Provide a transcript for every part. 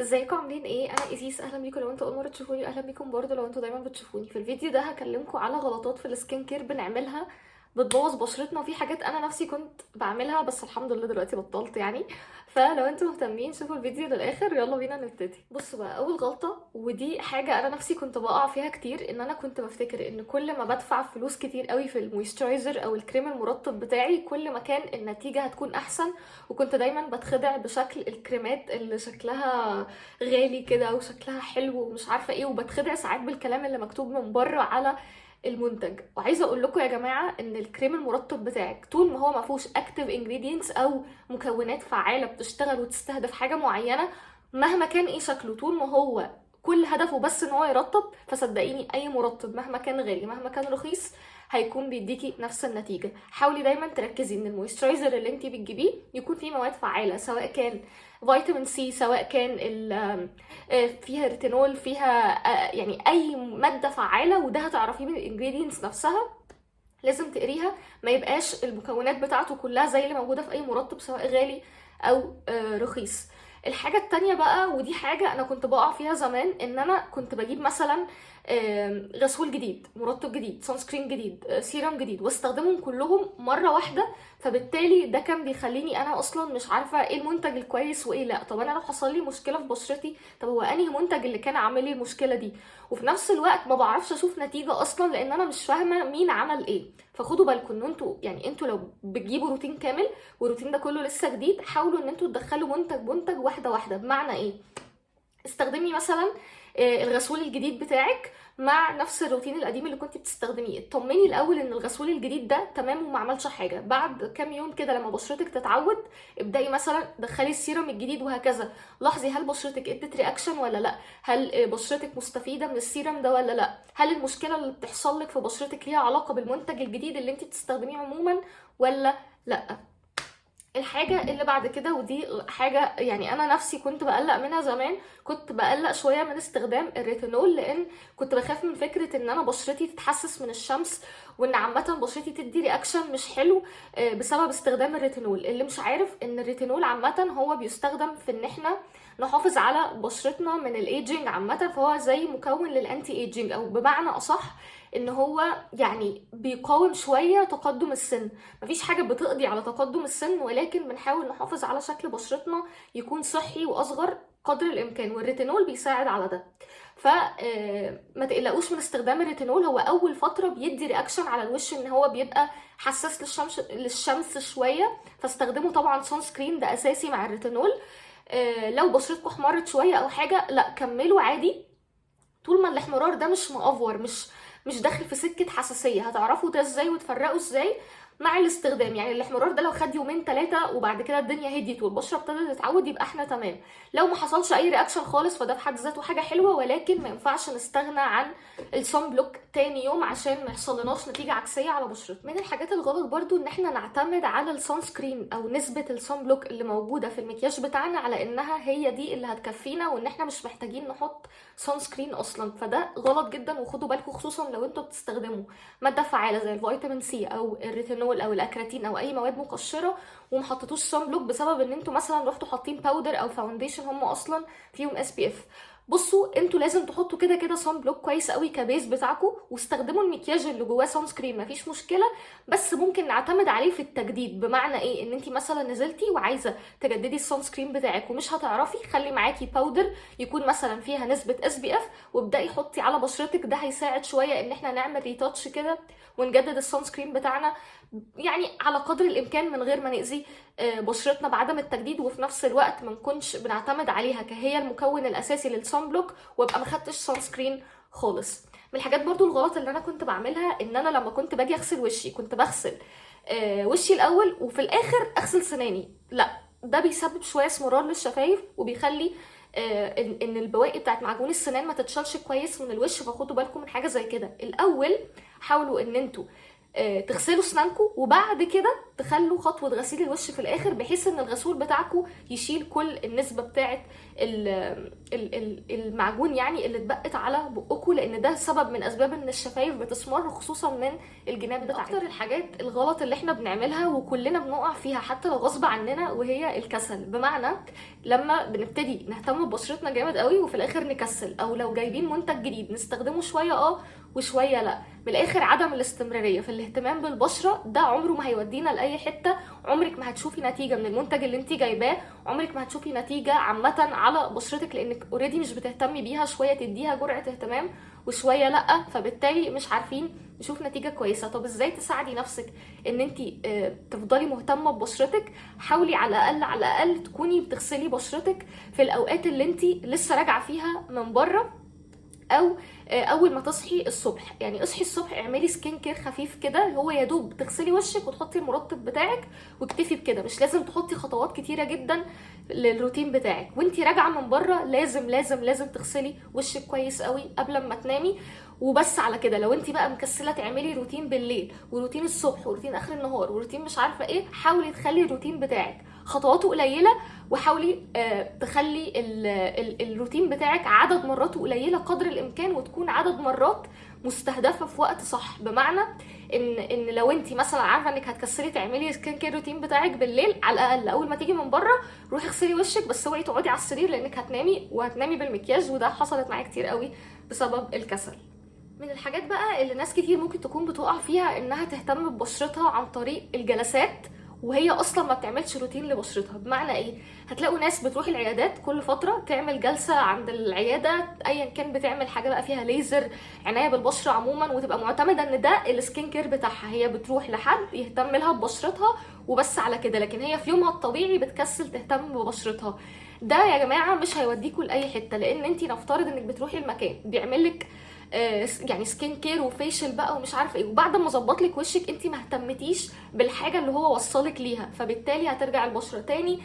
ازيكم عاملين ايه؟ انا ايزيس، اهلا بيكم لو انتوا اول مرة تشوفوني، اهلا بيكم برضو لو انتوا دايما بتشوفوني. في الفيديو ده هكلمكم على غلطات في ال skin care بنعملها بتبوظ بشرتنا، وفي حاجات انا نفسي كنت بعملها بس الحمد لله دلوقتي بطلت يعني. فلو انتوا مهتمين شوفوا الفيديو للاخر، يلا بينا نبتدي. بصوا بقى، اول غلطه، ودي حاجة انا نفسي كنت بقع فيها كتير، ان انا كنت بفتكر ان كل ما بدفع فلوس كتير قوي في ال moisturizer او الكريم المرطب بتاعي كل ما كان النتيجة هتكون احسن. وكنت دايما بتخدع بشكل الكريمات اللي شكلها غالي كده وشكلها حلو ومش عارفه ايه، وبتخدع ساعات بالكلام اللي مكتوب من بره على المنتج. وعايزه اقول لكم يا جماعة ان الكريم المرطب بتاعك طول ما هو ما فيهوش active ingredients او مكونات فعاله بتشتغل وتستهدف حاجة معينه، مهما كان ايه شكله، طول ما هو كل هدفه بس ان هو يرطب، فصدقيني اي مرطب مهما كان غالي مهما كان رخيص هيكون بيديكي نفس النتيجه. حاولي دايما تركزي ان ال moisturizer اللي انت بتجيبيه يكون فيه مواد فعاله، سواء كان فيتامين سي، سواء كان فيها ريتينول، فيها يعني اي مادة فعاله، وده هتعرفيه من ال ingredients نفسها، لازم تقريها. ما يبقاش المكونات بتاعته كلها زي اللي موجودة في اي مرطب سواء غالي او رخيص. الحاجة التانية بقى، ودي حاجة أنا كنت بقع فيها زمان، إن أنا كنت بجيب مثلا غسول جديد، مرطب جديد، sunscreen جديد، سيرم جديد، واستخدمهم كلهم مرة واحدة. فبالتالي ده كان بيخليني أنا أصلا مش عارفة إيه المنتج الكويس وإيه لأ. طب أنا لو حصل لي مشكلة في بشرتي، طب هو أنهي منتج اللي كان عامل لي المشكلة دي؟ وفي نفس الوقت ما بعرفش أشوف نتيجة أصلا لأن أنا مش فاهمة مين عمل إيه. فخدوا بالكم ان انتوا يعني انتوا لو بتجيبوا روتين كامل والروتين ده كله لسه جديد، حاولوا ان انتوا تدخلوا منتج منتج واحدة واحده. بمعنى ايه؟ استخدمي مثلا الغسول الجديد بتاعك مع نفس الروتين القديم اللي كنت بتستخدميه. اطمني الاول ان الغسول الجديد ده تمام وما عملش حاجه. بعد كام يوم كده لما بشرتك تتعود، ابداي مثلا دخلي السيرم الجديد وهكذا. لاحظي هل بشرتك ادت reaction ولا لا، هل بشرتك مستفيدة من السيرم ده ولا لا، هل المشكلة اللي بتحصل لك في بشرتك ليها علاقة بالمنتج الجديد اللي انت بتستخدميه عموما ولا لا. الحاجة اللي بعد كده، ودي حاجة يعني أنا نفسي كنت بقلق منها زمان، كنت بقلق شوية من استخدام الريتينول، لأن كنت بخاف من فكرة إن أنا بشرتي تتحسس من الشمس، وإن عامة بشرتي تدي reaction مش حلو بسبب استخدام الريتينول. اللي مش عارف إن الريتينول عامة هو بيستخدم في إن إحنا نحافظ على بشرتنا من ال aging عامة، فهو زي مكون لل anti aging، او بمعنى اصح ان هو يعني بيقاوم شوية تقدم السن. مفيش حاجة بتقضي على تقدم السن، ولكن بنحاول نحافظ على شكل بشرتنا يكون صحي واصغر قدر الامكان، والريتينول بيساعد على ده. فما تقلقوش من استخدام الريتينول، هو اول فترة بيدي reaction على الوش ان هو بيبقى حساس للشمس شويه، فاستخدموا طبعا sunscreen، ده اساسي مع الريتينول. لو بشرتكم احمرت شوية او حاجة، لا كملوا عادي، طول ما الاحمرار ده مش مأفور، مش داخل في سكة حساسيه. هتعرفوا ده ازاي وتفرقوا ازاي مع الاستخدام؟ يعني الاحمرار ده لو خد يومين ثلاثة وبعد كده الدنيا هديت والبشره ابتدت تتعود يبقى احنا تمام. لو ما حصلش اي reaction خالص فده في حد ذاته حاجة حلوه، ولكن ما ينفعش نستغنى عن ال sunblock تاني يوم عشان ما يحصلناش نتيجة عكسية على بشرتنا. من الحاجات الغلط برضو ان احنا نعتمد على ال sunscreen او نسبه ال sunblock اللي موجودة في المكياج بتاعنا على انها هي دي اللي هتكفينا وان احنا مش محتاجين نحط sunscreen اصلا، فده غلط جدا. وخدوا بالكم خصوصا لو انتوا بتستخدموا مادة فعاله زي الفيتامين سي او الريتينول او الاكراتين او اي مواد مقشره وما حطيتوش sunblock بسبب ان انتوا مثلا رحتوا حاطين powder او foundation هم اصلا فيهم SPF. بصوا، انتوا لازم تحطوا كده كده sunblock كويس قوي ك base بتاعكم، واستخدموا المكياج اللي جواه sunscreen مفيش مشكله، بس ممكن نعتمد عليه في التجديد. بمعنى ايه؟ ان انت مثلا نزلتي وعايزه تجددي ال sunscreen بتاعك ومش هتعرفي، خلي معاكي powder يكون مثلا فيها نسبه SPF وابداي حطي على بشرتك. ده هيساعد شوية ان احنا نعمل retouch كده ونجدد ال sunscreen بتاعنا يعني على قدر الامكان من غير ما نأذي بشرتنا بعدم التجديد، وفي نفس الوقت ما نكونش بنعتمد عليها كهي المكون الاساسي لل sunblock وابقى ما خدتش sunscreen خالص. من الحاجات برضو الغلط اللي انا كنت بعملها ان انا لما كنت باجي اغسل وشي كنت بغسل وشي الاول وفي الاخر اغسل سناني. لا، ده بيسبب شوية اسمرار للشفايف وبيخلي ان البواقي بتاعت معجون السنان ما تتشالش كويس من الوش، فخدوا بالكم من حاجة زي كده. الاول حاولوا ان انتوا تغسلوا اسنانكم وبعد كده تخلوا خطوة غسيل الوش في الاخر، بحيث ان الغسول بتاعكم يشيل كل النسبة بتاعه المعجون يعني اللي اتبقت على بقكم، لان ده سبب من اسباب ان الشفايف بتسمر خصوصا من الجناب بتاعتها. اكتر الحاجات الغلط اللي احنا بنعملها وكلنا بنقع فيها حتى لو غصب عننا وهي الكسل. بمعنى لما بنبتدي نهتم ببشرتنا جامد قوي وفي الاخر نكسل، او لو جايبين منتج جديد نستخدمه شوية وشوية لا. من الاخر عدم الاستمرارية في الاهتمام بالبشره ده عمره ما هيودينا لاي حتة. عمرك ما هتشوفي نتيجة من المنتج اللي انت جايباه، عمرك ما هتشوفي نتيجة عامة على بشرتك، لانك already مش بتهتمي بيها. شوية تديها جرعة اهتمام وشوية لا، فبالتالي مش عارفين نشوف نتيجة كويسة. طب ازاي تساعدي نفسك ان انت تفضلي مهتمة ببشرتك؟ حاولي على الاقل على الاقل تكوني بتغسلي بشرتك في الاوقات اللي انت لسه راجعه فيها من بره، او اول ما تصحي الصبح. يعني اصحي الصبح اعملي skin care خفيف كده، هو يا دوب تغسلي وشك وتحطي المرطب بتاعك واكتفي بكده، مش لازم تحطي خطوات كتيرة جدا للروتين بتاعك. وانتي راجعه من بره لازم لازم لازم تغسلي وشك كويس قوي قبل ما تنامي، وبس على كده. لو انتي بقى مكسله تعملي روتين بالليل وروتين الصبح وروتين اخر النهار وروتين مش عارفه ايه، حاولي تخلي الروتين بتاعك خطواته قليله، وحاولي تخلي الروتين بتاعك عدد مراته قليله قدر الامكان، وتكون عدد مرات مستهدفه في وقت صح. بمعنى ان لو انت مثلا عارفه انك هتكسلي تعملي skin care routine بتاعك بالليل، على الاقل اول ما تيجي من بره روحي اغسلي وشك، بس اوعي تقعدي على السرير لانك هتنامي وهتنامي بالمكياج، وده حصلت معايا كتير قوي بسبب الكسل. من الحاجات بقى اللي ناس كتير ممكن تكون بتقع فيها انها تهتم ببشرتها عن طريق الجلسات وهي اصلا ما بتعملش روتين لبشرتها. بمعنى ايه؟ هتلاقوا ناس بتروح العيادات كل فترة تعمل جلسه عند العيادة، ايا كان بتعمل حاجة بقى فيها ليزر، عناية بالبشره عموما، وتبقى معتمدة ان ده ال skin care بتاعها، هي بتروح لحد يهتم لها ببشرتها وبس على كده، لكن هي في يومها الطبيعي بتكسل تهتم ببشرتها. ده يا جماعة مش هيوديكوا لاي حتة، لان انتي نفترض انك بتروحي المكان بيعمل لك يعني skin care و facial بقى ومش عارفه ايه، وبعد ما ظبط لك وشك انت ما اهتمتيش بالحاجة اللي هو وصلك ليها، فبالتالي هترجع البشرة تاني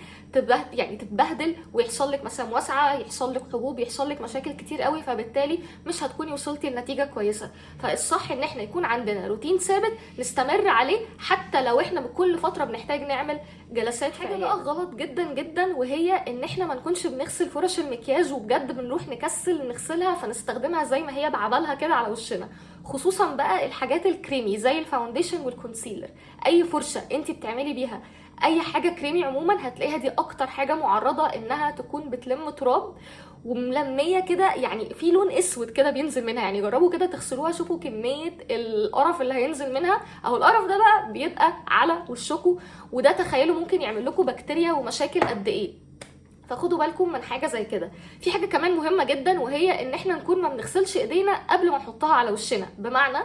يعني تتبهدل، ويحصل لك مسام واسعة، يحصل لك حبوب، يحصل لك مشاكل كتير قوي، فبالتالي مش هتكوني وصلتي لنتيجة كويسة. فالصح ان احنا يكون عندنا روتين ثابت نستمر عليه، حتى لو احنا بكل فترة بنحتاج نعمل جلسات. حاجة بقى غلط جدا جدا، وهي ان احنا ما نكونش بنغسل فرش المكياج وبجد بنروح نكسل نغسلها فنستخدمها زي ما هي بعبالها كده على وشنا، خصوصا بقى الحاجات الكريمي زي ال foundation وال concealer. اي فرشه انت بتعملي بيها اي حاجة كريمي عموما هتلاقيها دي اكتر حاجة معرضه انها تكون بتلم تراب وملميه كده، يعني في لون اسود كده بينزل منها. يعني جربوا كده تغسلوها شوفوا كمية القرف اللي هينزل منها، اهو القرف ده بقى بيبقى على وشكم، وده تخيلوا ممكن يعمل لكم بكتيريا ومشاكل قد ايه. فخدوا بالكم من حاجة زي كده. في حاجة كمان مهمة جدا، وهي ان احنا نكون ما بنغسلش ايدينا قبل ما نحطها على وشنا. بمعنى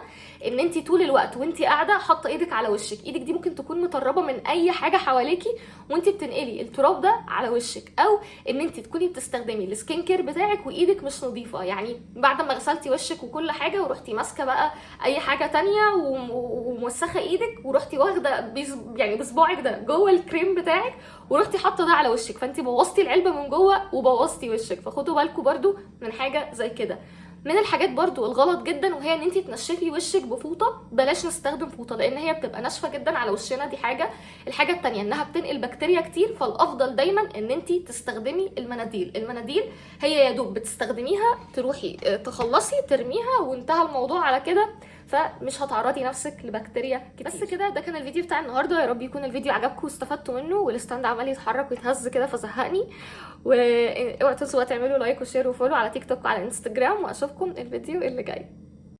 ان انت طول الوقت وانت قاعدة حاطه ايدك على وشك، ايدك دي ممكن تكون متربة من اي حاجة حواليكي وانت بتنقلي التراب ده على وشك، او ان انت تكوني بتستخدمي ال skin care بتاعك وايدك مش نظيفة، يعني بعد ما غسلتي وشك وكل حاجة ورحتي ماسكه بقى اي حاجة تانية وموسخه ايدك، ورحتي واخده يعني بصباعك ده جوه الكريم بتاعك ورحتي حاطه ده على وشك، فانت بوظتي العلبة من جوه وبوظتي وشك. فخدوا بالكم برضو من حاجة زي كده. من الحاجات برضو الغلط جدا، وهي ان انت تنشفي وشك بفوطه. بلاش نستخدم فوطه لان هي بتبقى ناشفة جدا على وشنا، دي حاجة. الحاجة التانية انها بتنقل بكتيريا كتير، فالافضل دايما ان انت تستخدمي المناديل. المناديل هي يا دوب بتستخدميها تروحي تخلصي ترميها وانتهى الموضوع على كده، فمش هتعرضي نفسك لبكتيريا كتير. بس كده ده كان الفيديو بتاع النهارده، يا رب يكون الفيديو عجبكم واستفدتوا منه. وال stand عمال يتحرك ويتهز كده فزهقني. واوعوا تنسوا تعملوا like و share و follow على تيك توك وعلى انستجرام، واشوفكم الفيديو اللي جاي.